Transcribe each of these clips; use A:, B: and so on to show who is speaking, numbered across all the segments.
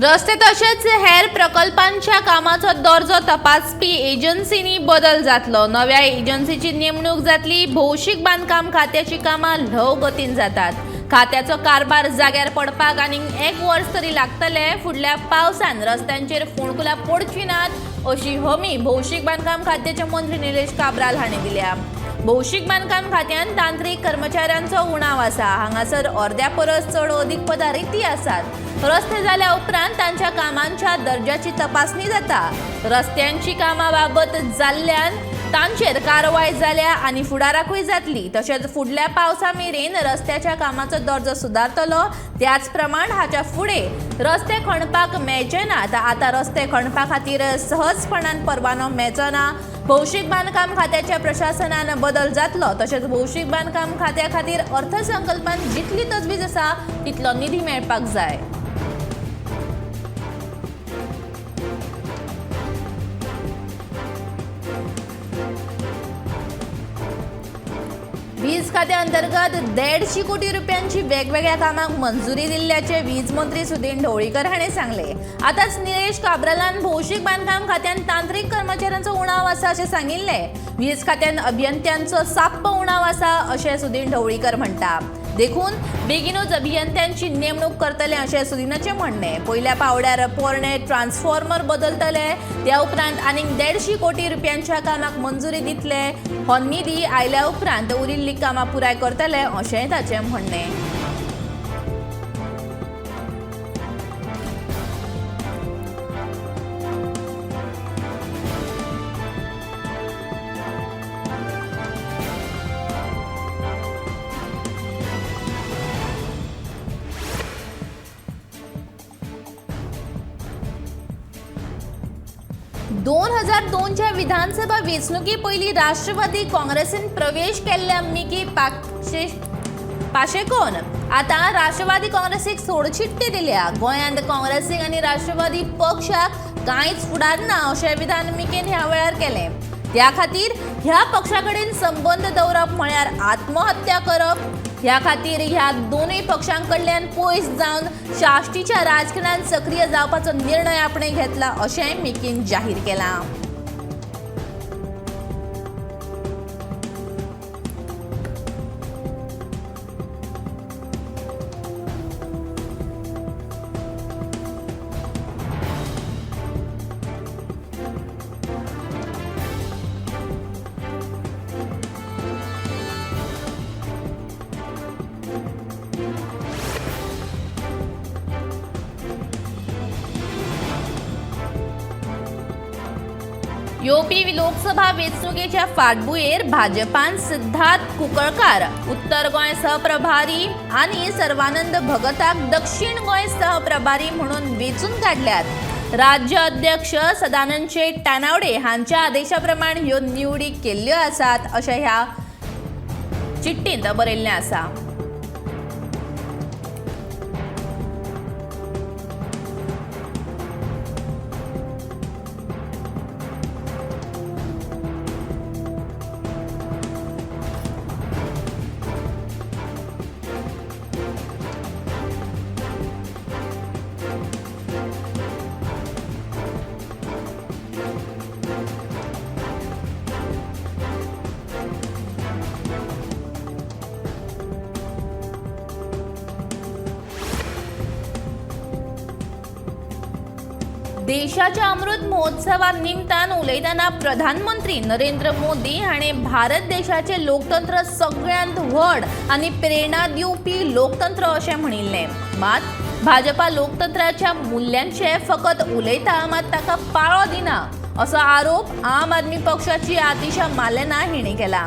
A: रस्ते तशेंच हेर प्रकल्पांच्या कामाचो दर्जो तपासपी एजन्सींनी बदल जातलो. नव्या एजन्सीची नेमणूक जातली. भौशीक बांदकाम खात्याची कामां ल्हव गतीन जातात. खात्याचो कारभार जाग्यार पडपाक आनीक एक वर्स तरी लागतले. फुडल्या पावसान रस्त्यांचेर फोंडकुलां पडचीं नात अशी हमी भौशीक बांदकाम खात्याचे मंत्री निलेश काब्राल हांणी दिल्या. भौशीक बांदकाम खात्यान तांत्रिक कर्मचाऱ्यांचो उणाव आसा. हांगासर अर्द्या परस चड अदीक पदां रिती आसात. रस्ते जाल्या उपरांत तांच्या कामांच्या दर्जाची तपासणी जाता. रस्त्यांची कामां बाबत जाल्ल्यान तांचेर कारवाय जाल्या आनी फुडाराकूय जातली. तशेंच फुडल्या पावसा मेरेन रस्त्याच्या कामाचो दर्जो सुदारतलो. त्याच प्रमाण हाच्या फुडें रस्ते खणपाक मेळचे नात. आतां रस्ते खणपा खातीर सहजपणान परवानो मेळचो ना. भौशीक बांदकाम खात्याच्या प्रशासनान बदल जातलो. तशेंच भौशीक बांदकाम खात्या खातीर अर्थसंकल्पान जितली तजवीज आसा तितलो निधी मेळपाक जाय. वीज खात्या अंतर्गत 150 कोटी रुपयांची वेगवेगळ्या कामांक मंजुरी दिल्ल्याचे वीज मंत्री सुदिन ढवळीकर हांणी सांगले. आतांच निलेश काब्रालान भौशीक बांदकाम खात्यान तांत्रिक कर्मचाऱ्यांचो उणाव आसा अशें सांगिल्लें. वीज खात्यान अभियंत्यांचो साप्प उणाव आसा अशें सुदिन ढवळीकर म्हणटा. देखून बेगीनूच अभियंत्यांची नेमणूक करतले अशें सुदिनाचें म्हणणें. पयल्या पावड्यार पोरणे ट्रान्सफॉर्मर बदलतले. त्या उपरांत आनीक 150 कोटी रुपयांच्या कामाक मंजुरी दितले. हो निधी आयल्या उपरांत उरिल्लीं कामां पुराय करतले अशेंय ताचें म्हणणें. दोन हजार दोनच्या विधानसभा वेंचणुके पयलीं राष्ट्रवादी काँग्रेसीन प्रवेश केल्ल्या मिकी पाशेकोन आतां राष्ट्रवादी काँग्रेसीक सोडचिट्टी दिल्या. गोंयांत काँग्रेसीक आनी राष्ट्रवादी पक्षाक कांयच फुडार ना अशें विधान मिकेन ह्या वेळार केलें. त्या खातीर ह्या पक्षा कडेन संबंद दवरप म्हळ्यार आत्महत्या करप. ह्या खातीर ह्या दोनूय पक्षां कडल्यान पयस जावन साश्टीच्या राजकारणांत सक्रीय जावपाचो निर्णय आपणे घेतला अशेंय मिकीन जाहीर केलां. येवपी लोकसभा वेंचणुकेच्या फाटभुंयेर भाजपान सिद्धार्थ कुंकळकार उत्तर गोंय सहप्रभारी आनी सर्वानंद भगताक दक्षिण गोंय सहप्रभारी म्हणून वेंचून काडल्यात. राज्य अध्यक्ष सदानंद शेट तानावडे हांच्या आदेशा प्रमाण ह्यो निवडी केल्ल्यो आसात अशें ह्या चिट्टींत बरयल्लें आसा. देशाच्या अमृत महोत्सवा निमतान उलयतना प्रधानमंत्री नरेंद्र मोदी हांणी भारत देशाचे लोकतंत्र सगळ्यांत व्हड आनी प्रेरणा दिवपी लोकतंत्र अशें म्हणिल्लें. मात भाजपा लोकतंत्राच्या मुल्यांचे फकत उलयता मात ताका पाळो दिना असो आरोप आम आदमी पक्षाची आतिशा मालेना हिणें केला.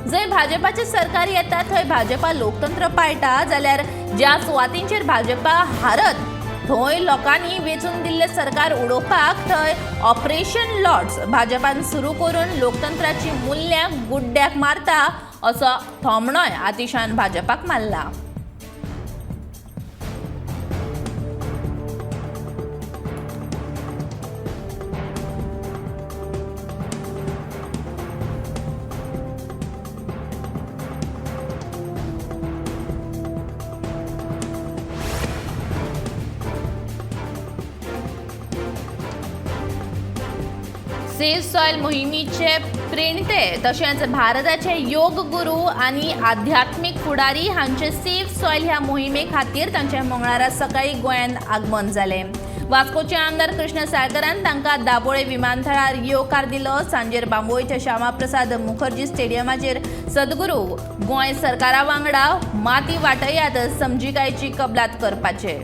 A: जंय भाजपाचें सरकार येता थंय भाजपा लोकतंत्र पाळटा, जाल्यार ज्या सुवातींचेर भाजपा हारत थंय लोकांनी वेंचून दिल्लें सरकार उडोवपाक थंय ऑपरेशन लॉर्ड्स भाजपान सुरू करून लोकतंत्राची मुल्यां गुड्ड्याक मारता असो थोमणोय आतिशान भाजपाक मारला. सेव्ह सॉयल मोहिमेचे प्रेणते तशेंच भारताचे योग गुरू आनी आध्यात्मीक फुडारी हांचे सेव्ह सॉयल ह्या मोहिमे खातीर तांचे मंगळारा सकाळी गोंयांत आगमन जालें. वास्कोचे आमदार कृष्ण साळकरान तांकां दाबोळे विमानतळार येवकार दिलो. सांजेर बांबोळीच्या श्यामाप्रसाद मुखर्जी स्टेडियमाचेर सद्गुरू गोंय सरकारा वांगडा माती वाटयात समजिकायची कबलात करपाचे.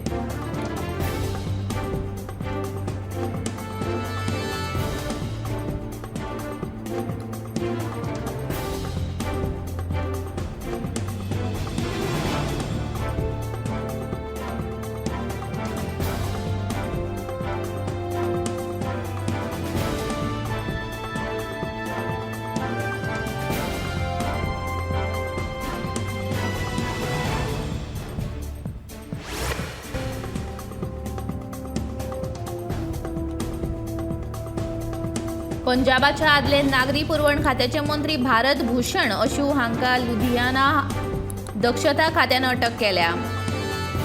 A: पंजाबाच्या आदले नागरी पुरवण खात्याचे मंत्री भारत भूषण अशू हांकां लुधियाना दक्षता खात्यान अटक केल्या.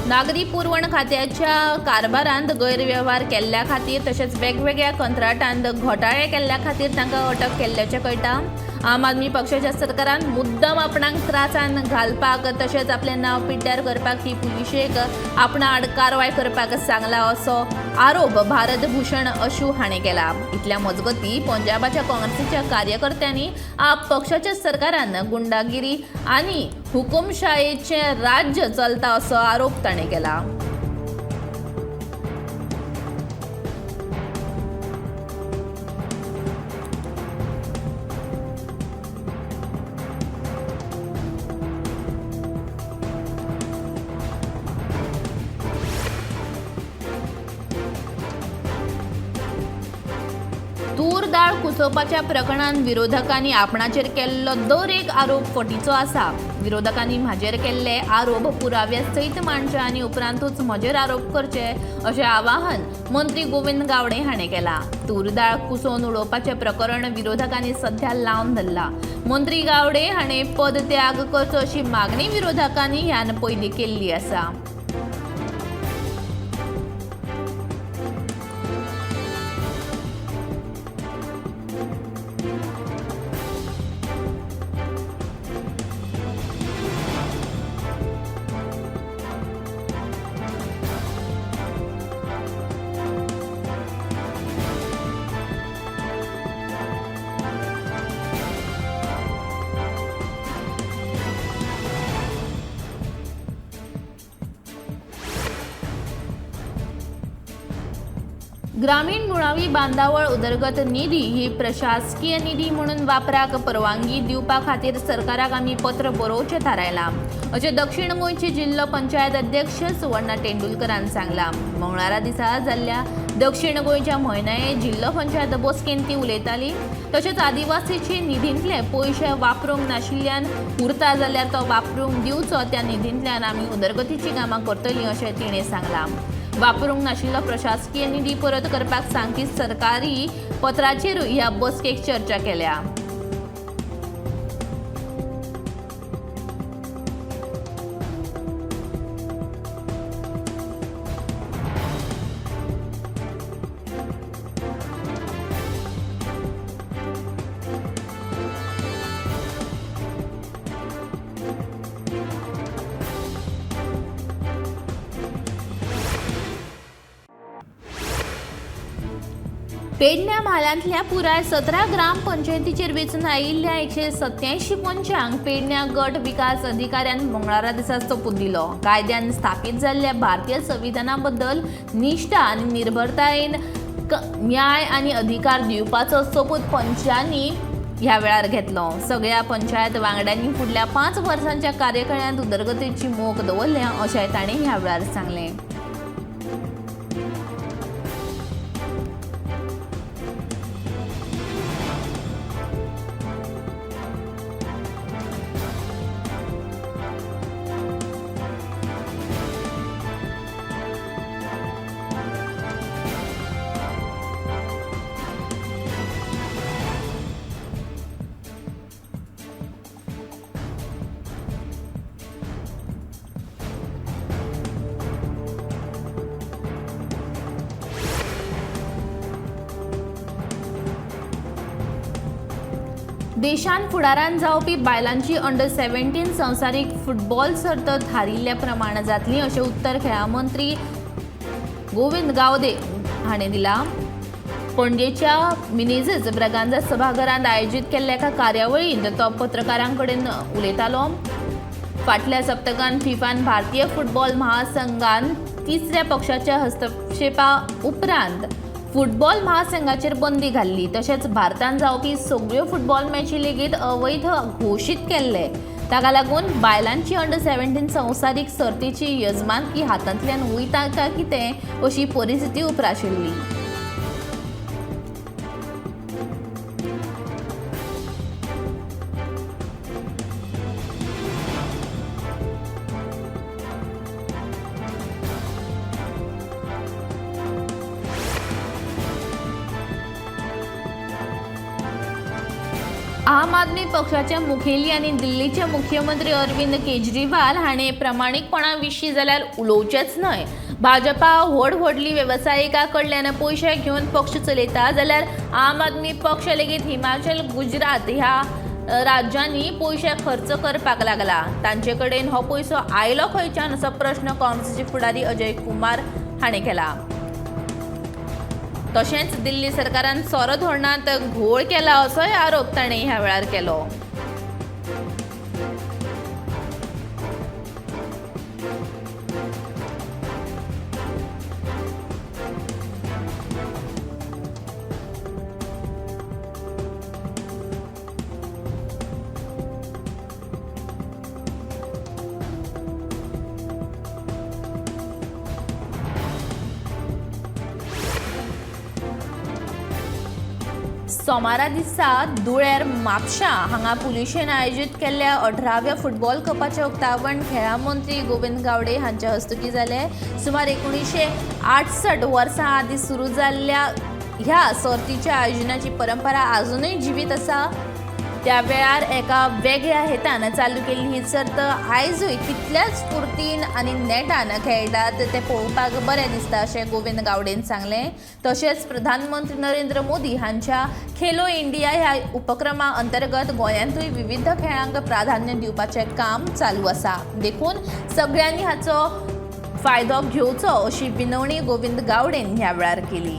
A: नागरी पुरवण खात्याच्या कारभारांत गैरवेव्हार केल्ल्या खातीर तशेंच वेगवेगळ्या कंत्राटांत घोटाळे केल्ल्या खातीर तांकां अटक केल्ल्याचें कळटा. आम आदमी पक्षाच्या सरकारान मुद्दम आपणाक त्रासान घालपाक तशेंच आपलें नांव पिड्ड्यार करपाक ही पुलिशेक आपणा आड कारवाय करपाक सांगला असो आरोप भारत भूषण अशू हाणें केला. इतल्या मजगती पंजाबाच्या काँग्रेसीच्या कार्यकर्त्यांनी आप पक्षाच्या सरकारान गुंडागिरी आनी हुकुमशायेचें राज्य चलता असो आरोप ताणें केला. तूर दाळ कुसोवपाच्या प्रकरणान विरोधकांनी आपणाचेर केल्लो दर एक आरोप फटीचो आसा. विरोधकांनी म्हाजेर केल्ले आरोप पुराव्या सयत मांडचे आनी उपरांतूच म्हजेर आरोप करचे अशें आवाहन मंत्री गोविंद गावडे हाणें केलां. तूर दाळ कुसोवन उडोवपाचें प्रकरण विरोधकांनी सध्या लावन धरलां. मंत्री गावडे हाणें पदत्याग करचो अशी मागणी विरोधकांनी ह्यान पयलीं केल्ली आसा. ग्रामीण मुळावी बांदावळ उदरगत निधी ही प्रशासकीय निधी म्हणून वापराक परवानगी दिवपा खातीर सरकाराक आमी पत्र बरोवचें थारायलां अशें दक्षिण गोंयचे जिल्लो पंचायत अध्यक्ष सुवर्णा तेंडुलकरान सांगलां. मंगळारा दिसा जाल्ल्या दक्षिण गोंयच्या म्हयन्याळे जिल्लो पंचायत बसकेंत ती उलयताली. तशेंच आदिवासीचे निधींतले पयशे वापरूंक नाशिल्ल्यान उरता जाल्यार तो वापरूंक दिवचो, त्या निधींतल्यान आमी उदरगतीचीं कामां करतलीं अशें तिणें सांगलां. वापरूंक नाशिल्लो प्रशासकीय निधी परत करपाक सांगपी सरकारी पत्राचेरूय ह्या बसकेक चर्चा केल्या. पेडण्या म्हालांतल्या पुराय 17 ग्रामपंचायतीचेर वेंचून आयिल्ल्या 187 पंचांक पेडण्या गट विकास अधिकाऱ्यान मंगळारा दिसा सोपूत दिलो. कायद्यान स्थापीत जाल्ल्या भारतीय संविधाना बद्दल निश्ठा आनी निर्भरतायेन न्याय आनी अधिकार दिवपाचो सोपूत पंचांनी ह्या वेळार घेतलो. सगळ्या पंचायत वांगड्यांनी फुडल्या 5 वर्सांच्या कार्यकाळांत उदरगतीची मोख दवरल्या अशें तांणी ह्या वेळार सांगलें. देशांत फुडारांत जावपी बायलांची अंडर 17 संवसारीक फुटबॉल सर्त थारिल्ल्या प्रमाण जातली अशें उत्तर खेळां मंत्री गोविंद गावडे हाणें दिलां. पणजेच्या मिनेझीस ब्रागांझा सभाघरांत आयोजीत केल्ल्या एका कार्यावळींत तो पत्रकारां कडेन उलयतालो. फाटल्या सप्तकांत फिफान भारतीय फुटबॉल महासंघान तिसऱ्या पक्षाच्या हस्तक्षेपा उपरांत फुटबॉल महासंघाचेर बंदी घाल्ली. तशेंच भारतांत जावपी सगळ्यो फुटबॉल मॅची लेगीत अवैध घोशीत केल्ले. ताका लागून बायलांची अंडर 17 संवसारीक सर्तीची यजमानकी हातांतल्यान वयता काय कितें अशी परिस्थिती उप्राशिल्ली. आम आदमी पक्षाचे मुखेली आनी दिल्लीचे मुख्यमंत्री अरविंद केजरीवाल हाणें प्रामाणीकपणा विशीं जाल्यार उलोवचेंच न्हय. भाजपा व्हड व्हडली वेवसायिकां कडल्यान पयशे घेवन पक्ष चलयता जाल्यार आम आदमी पक्ष लेगीत हिमाचल, गुजरात ह्या राज्यांनी पयशे खर्च करपाक लागला. तांचे कडेन हो पयसो आयलो खंयच्यान असो प्रश्न काँग्रेसीचे फुडारी अजय कुमार हाणें केला. तशेंच दिल्ली सरकारान सोरो धोरणांत घोळ केला असोय आरोप ताणें ह्या वेळार केलो. सोमारा दिसा धुळेर म्हापशा हांगा पुलिशेन आयोजीत केल्ल्या 18व्या फुटबॉल कपाचें उक्तावण खेळां मंत्री गोविंद गावडे हांच्या हस्तुकीं जालें. सुमार 1968 वर्सां आदीं सुरू जाल्ल्या ह्या सर्तीच्या आयोजनाची परंपरा आजुनूय जिवीत आसा. त्या वेळार एका वेगळ्या हेतान चालू केल्ली ही सर्त आयजूय तितल्याच स्फुर्तीन आनी नेटान खेळटात तें पळोवपाक बरें दिसता अशें गोविंद गावडेन सांगलें. तशेंच प्रधानमंत्री नरेंद्र मोदी हांच्या खेलो इंडिया ह्या उपक्रमा अंतर्गत गोंयांतूय विविध खेळांक प्राधान्य दिवपाचें काम चालू आसा, देखून सगळ्यांनी हाचो फायदो घेवचो अशी विनवणी गोविंद गावडेन ह्या वेळार केली.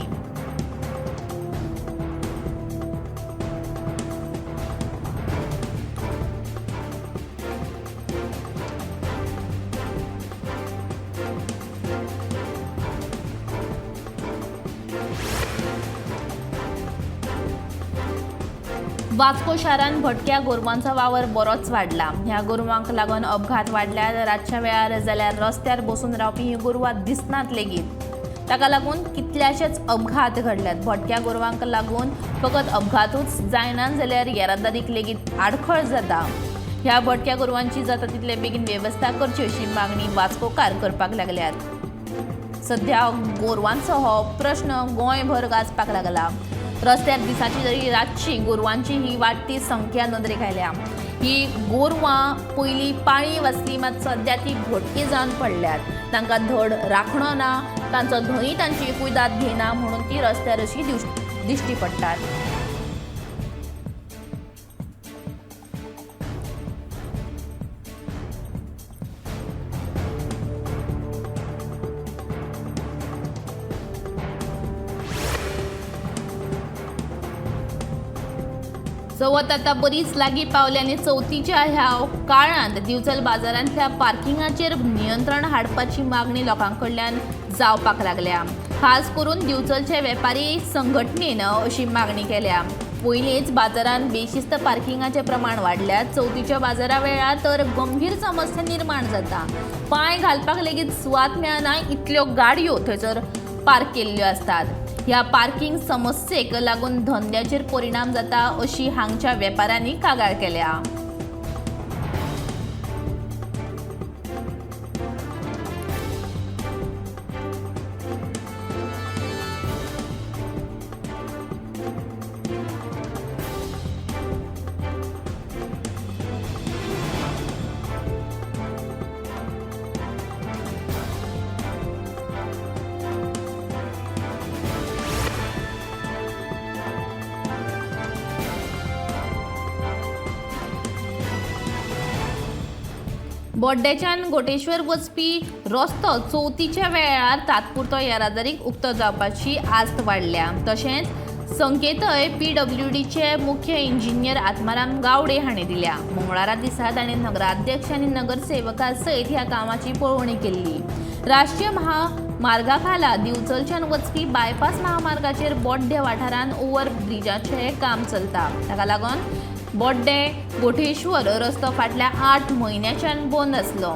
A: वास्को शारांत भटक्या गोरवांचो वावर बरोच वाडला. ह्या गोरवांक लागून अपघात वाडल्यार रातच्या वेळार जाल्यार रस्त्यार बसून रावपी हीं गोरवां दिसनात लेगीत. ताका लागून कितल्याशेच अपघात घडल्यात. भटक्या गोरवांक लागून फकत अपघातूच जायना जाल्यार येरादारीक लेगीत आडखळ जाता. ह्या भटक्या गोरवांची जाता तितले बेगीन वेवस्था करची अशी मागणी वास्कोकार करपाक लागल्यात. सध्या गोरवांचो हो प्रश्न गोंयभर गाजपाक लागला. रस्त्यार दिसाची तरी रातची गोरवांची ही वाडटी संख्या नदरेक आयल्या. ही गोरवां पयलीं पाळी वाचली, मात सद्या ती भटकी जावन पडल्यात. तांकां धड राखणो ना, तांचो धनी तांची कुयदाद घेयना म्हणून ती रस्त्यार अशी दिश्टी पडटात. चवथ आतां बरीच लागीं पावल्या आनी चवथीच्या ह्या काळांत दिवचल बाजारांतल्या पार्किंगाचेर नियंत्रण हाडपाची मागणी लोकां कडल्यान जावपाक लागल्या. खास करून दिवचलचे वेपारी संघटनेन अशी मागणी केल्या. पयलींच बाजारांत बेशिस्त पार्किंगाचें प्रमाण वाडल्यात. चवथीच्या बाजारा वेळार तर गंभीर समस्या निर्माण जाता. पांय घालपाक लेगीत सुवात मेळना इतल्यो गाडयो थंयसर पार्क केल्ल्यो आसतात. ह्या पार्किंग समस्येक लागून धंद्याचेर परिणाम जाता अशी हांगच्या वेपाऱ्यांनी कागाळ केल्या. बोड्डेच्यान गोटेश्वर वचपी रस्तो चवथीच्या वेळार तात्पुरतो येरादारीक उक्तो जावपाची आस्त वाडल्या. तशेंच संकेतय पीडब्ल्यूडीचे मुख्य इंजिनियर आत्माराम गावडे हांणी दिल्या. मंगळारा दिसा तांणी नगराध्यक्ष आनी नगरसेवका सयत ह्या कामाची पळोवणी केल्ली. राष्ट्रीय महामार्गा खाला दिवचलच्यान वचपी बायपास महामार्गाचेर बोड्डे वाठारांत ओव्हर ब्रिजाचें काम चलता. ताका लागून बोड्डे गोठेश्वर रस्तो फाटल्या 8 म्हयन्याच्यान बंद आसलो.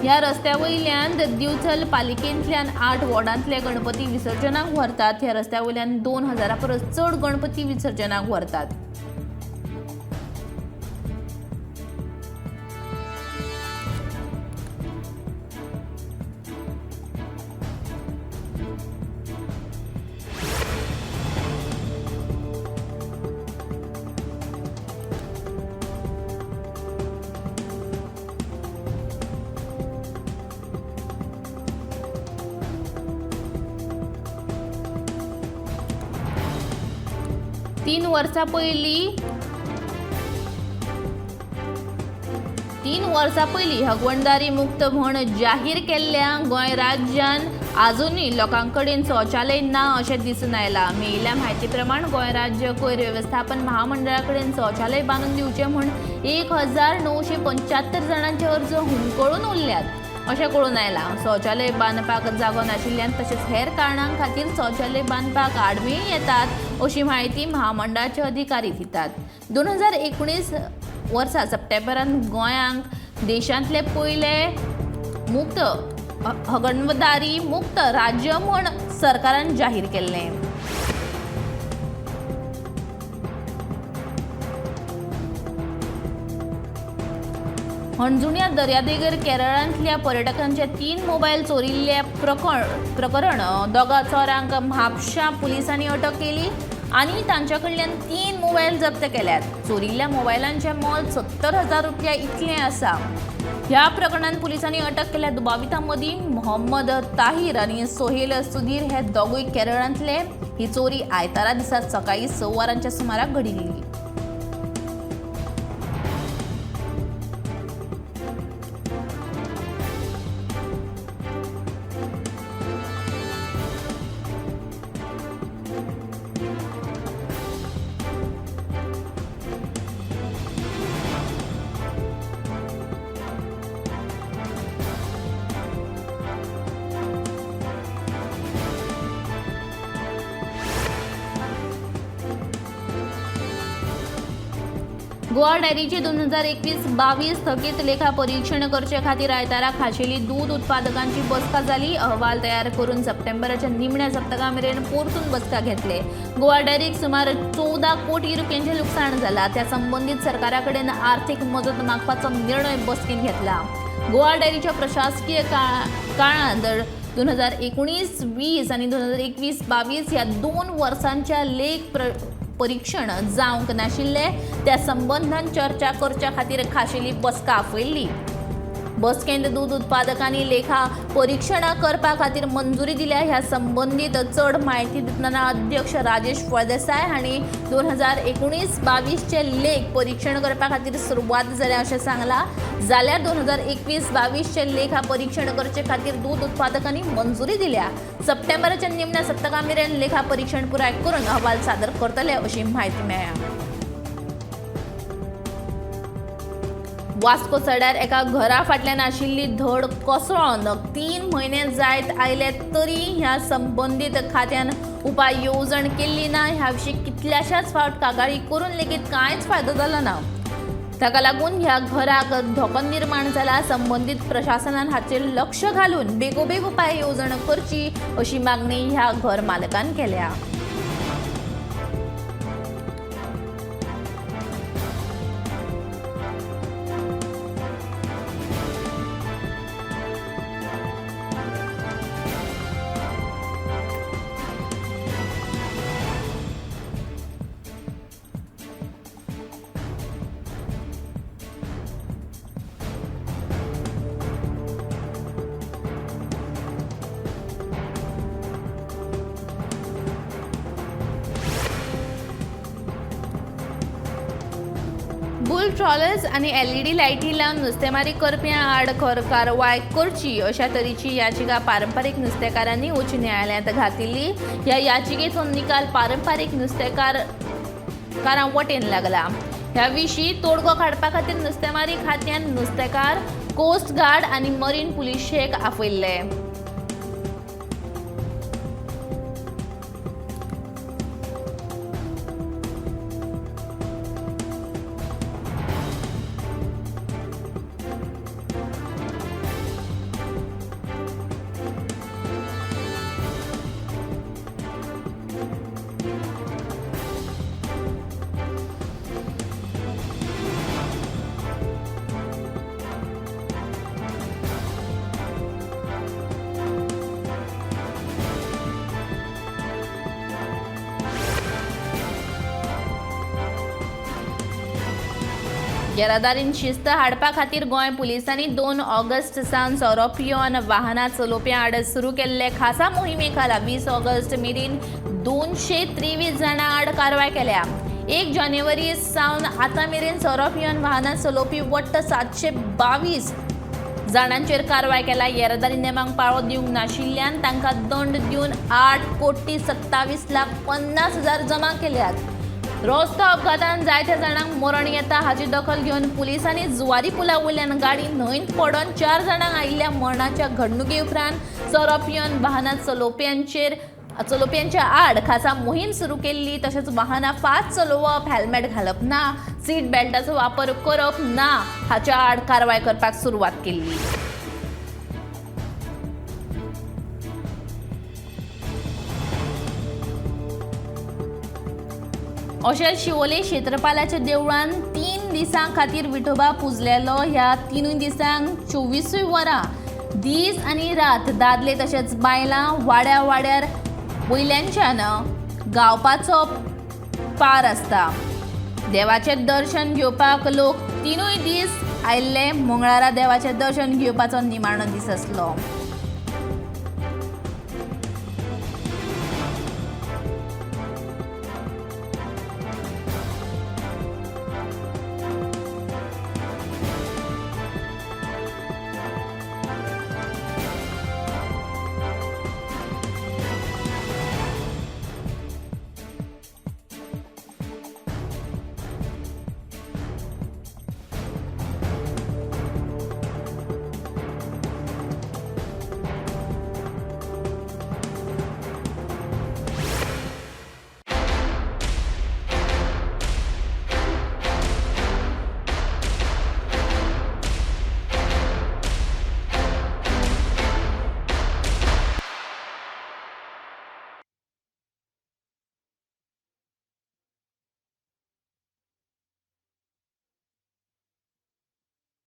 A: ह्या रस्त्या वयल्यान दिवचल पालिकेंतल्यान 8 वॉर्डांतले गणपती विसर्जनाक व्हरतात. ह्या रस्त्या वयल्यान 2000 परस चड गणपती विसर्जनाक व्हरतात. तीन वर्सां पयलीं हगवणदारी मुक्त म्हण जाहीर केल्ल्या गोंय राज्यान आजुनूय लोकां कडेन शौचालय ना अशें दिसून आयलां. मेळिल्ल्या म्हायती प्रमाण गोंय राज्य कोयर वेवस्थापन महामंडळा कडेन शौचालय बांदून दिवचें म्हूण 1975 जाणांचे अर्ज हुमकळून उरल्यात अशें कळून आयलां. शौचालय बांदपाक जागो नाशिल्ल्यान तशेंच हेर कारणां खातीर शौचालय बांदपाक आडमेळीं येतात अशी म्हायती महामंडळाचे अधिकारी दितात. 2019 वर्सा सप्टेंबरान गोंयांक देशांतले पयले मुक्त हगणदारी मुक्त राज्य म्हूण सरकारान जाहीर केल्लें. हणजुण्या दर्यादेगेर केरळांतल्या पर्यटकांचे 3 मोबायल चोरिल्ले प्रकरण दोगा चोरांक म्हापशा पुलिसांनी अटक केली आनी तांच्या कडल्यान 3 मोबायल जप्त केल्यात. चोरिल्ल्या मोबायलांचें मोल 70,000 रुपया इतलें आसा. ह्या प्रकरणांत पुलिसांनी अटक केल्ल्या दुबावितां मदीं मोहम्मद ताहीर आनी सोहेल सुधीर हे दोगूय केरळांतले. ही चोरी आयतारा दिसा सकाळीं 6 वरांच्या सुमाराक घडिल्ली. गोवा डायरीचे 2021-22 थकीत लेखा परीक्षण करचे खातीर आयतारा खाशेली दूद उत्पादकांची बसका जाली. अहवाल तयार करून सप्टेंबराच्या निमण्या सप्तका मेरेन परतून बसका घेतले. गोवा डायरीक सुमार 14 कोटी रुपयांचें लुकसाण जालां. त्या संबंदीत सरकारा कडेन आर्थीक मजत मागपाचो निर्णय बसकेन घेतला. गोवा डायरीच्या प्रशासकीय काळांत 2019-20 आनी 2021-22 ह्या 2 वर्सांच्या लेख परीक्षण जावंक नाशिल्ले. त्या संबंधान चर्चा करच्या खातीर खाशेली बसका आपयल्ली. बसकेंत दूद उत्पादकांनी लेखा परीक्षणां करपा खातीर मंजुरी दिल्या. ह्या संबंदीत चड म्हायती दितना अध्यक्ष राजेश फळदेसाय हांणी 2019-22 लेख परीक्षण करपा खातीर सुरवात जाल्या अशें सांगलां. जाल्यार 2021-22 लेखा परीक्षण करचे खातीर दूद उत्पादकांनी मंजुरी दिल्या. सप्टेंबराच्या निमण्या सप्तका मेरेन लेखा परीक्षण पुराय करून अहवाल सादर करतले अशी म्हायती मेळ्ळ्या. वास्को सड्यार एका घरा फाटल्यान आशिल्ली धड कोसळोन 3 म्हयने जायत आयले तरी ह्या संबंदीत खात्यान उपाय येवजण केल्ली ना. ह्या विशीं कितल्याशाच फावट कागाळी करून लेगीत कांयच फायदो जालो ना. ताका लागून ह्या घराक धोको निर्माण जाला. संबंदीत प्रशासनान हाचेर लक्ष घालून बेगोबेग उपाय येवजण करची अशी मागणी ह्या घर मालकान केल्या. बुल ट्रॉलर्स आनी एलईडी लायटी लावन नुस्तेमारी करप्यां आड खर कारवाय करची अशा तरेची याचिका पारंपारीक नुस्तेकारांनी उच्च न्यायालयांत घातिल्ली. ह्या याचिकेचो निकाल पारंपारीक नुस्तेकारां वटेन लागला. ह्या विशीं तोडगो काडपा खातीर नुस्तेमारी खात्यान नुस्तेकार, कोस्ट गार्ड आनी मरीन पुलिशेक आपयल्ले. येरादारीन शिस्त हाडपा खातीर गोंय पुलिसांनी 2 ऑगस्ट सावन सोरो पिवन वाहनां चलोवप्यां आड सुरू केल्ले खासा मोहिमे खाला 20 ऑगस्ट मेरेन 223 जाणां आड कारवाय केल्या. 1 जानेवारी सावन आतां मेरेन सोरो पिवन वाहनां चलोवपी वट्ट 722 जाणांचेर कारवाय केल्या. येरादारी नेमांक पाळो दिवंक नाशिल्ल्यान तांकां दंड दिवन 8,27,50,000 जमा केल्यात. रस्तो अपघातान जायत्या जाणांक मरण येता हाची दखल घेवन पुलिसांनी जुवारी पुला वयल्यान गाडी न्हंयत पडून 4 जाणांक आयिल्ल्या मरणाच्या घडणुके उपरांत सोरो पिवन वाहनां चलोवप्यांच्या आड खासा मोहीम सुरू केल्ली. तशेंच वाहनां फास्ट चलोवप, हेल्मेट घालप ना, सीट बेल्टाचो वापर करप ना हाच्या आड कारवाय करपाक सुरवात केल्ली. अशें शिवोले क्षेत्रपालाच्या देवळान 3 दिसां खातीर विठोबा पुजलेलो. ह्या 3 दिसांक 24 वरां दीस आनी रात दादले तशेंच बायलां वाड्या वाड्यार वयल्यानच्यान गावपाचो पार आसता. देवाचें दर्शन घेवपाक लोक 3 दीस आयिल्ले. मंगळारा देवाचें दर्शन घेवपाचो निमाणो दीस आसलो.